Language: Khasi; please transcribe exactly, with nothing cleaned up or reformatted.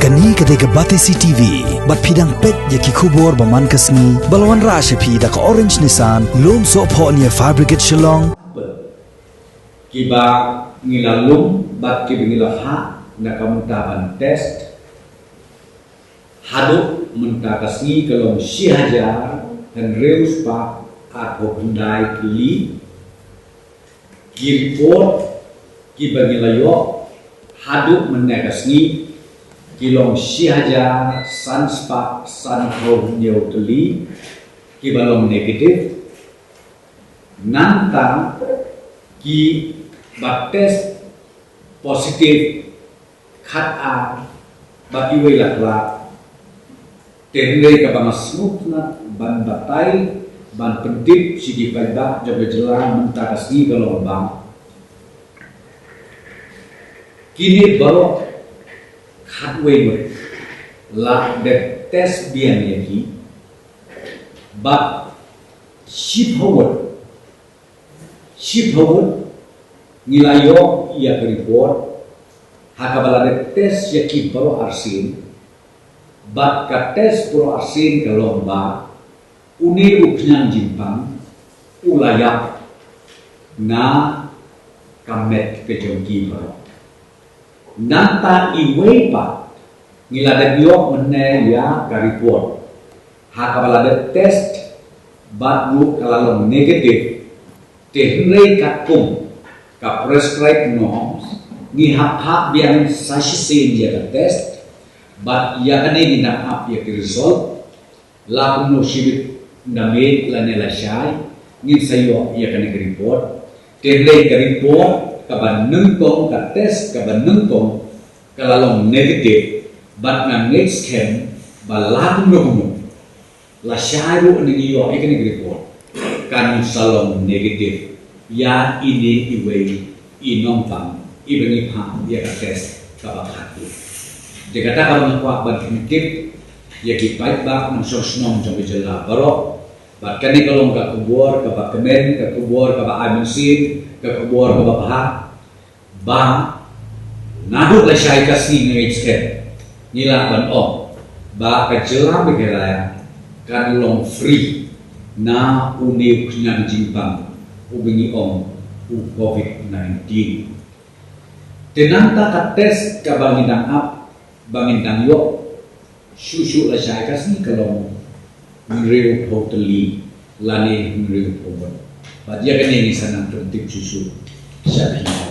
Kane ka dei ka Batesi T V, bad phi dang peit ïa ki khubor ba man ka sngi, ba la wanrah sha phi da ka Orange Nissan, Lumsohphoh near Fire Brigade Shillong. Kiba ngi la lum, bad kiba ngi la phah, na ka bynta ban test. Haduh mynta ka sngi ka long shi hajar, hynriew spah, arphew khyndai tylli. Ki report, kiba ngi la ïoh, haduh mynne ka sngi, ki long shi hajar, san spah, sanphew hynñiew tylli, kiba long negative. Nangta kiba test positive, khat ar, bad iwei la khlad. Te hynrei kaba nga sngewtynnat ban batai, ban pyntip sha ki paidbah jong ka jylla mynta ka sngi ka long ba kine baroh khatwei ngut la dep test biang ïa ki, bad shiphew ngut, shiphew ngut ngi la ïoh ïa ka report, ha kaba la dep test ïa ki baroh arsien, bad ka test baroh arsien ka long ba une u khñiang jingpang u la ïap na ka met ka jong ki baroh. Nangta iwei pat ngi la dep ïoh mynne ïa ka report, ha kaba la dep test, bad ruh ka la long negative. Te hynrei katkum ka prescribed norms, ngi hap phah biang sa shisien ïa ka test, bad ïa kane ngi dang ap ïa ki result. La kumno shibit na miet lane lashai, ngin sa ïoh ïa kane ka report. Te hynrei ka report kaba nyngkong, ka test kaba nyngkong, ka la long negative, bad nga ngeit skhem ba la kumno kumno, lashai ruh ngi ïoh ïa kane ka report, kan sa long negative ïa ine iwei i nongpang iba ngi phah ïa ka test kaba khatduh. Te kata kaba nga kwah ban pyntip ïa ki paidbah nongshong shnong jong ka jylla baroh, bad kane ka long ka khubor kaba kmen, ka khubor kaba ai mynsiem, ka khubor kaba bha, ba naduh lashai ka sngi, nga ngeit skhem ngi lah ban ong ba ka jylla Meghalaya kan long free na une u khñiang jingpang uba ngi ong u covid nineteen. Te nangta ka test kaba ngi dang ap, ba ngin dang ïoh shuh shuh lashai ka sngi ka long hynriewphew tylli lane hynriewphew ngut. Bad ïa kane ngi sa nang pyntip shuh shuh sha phi.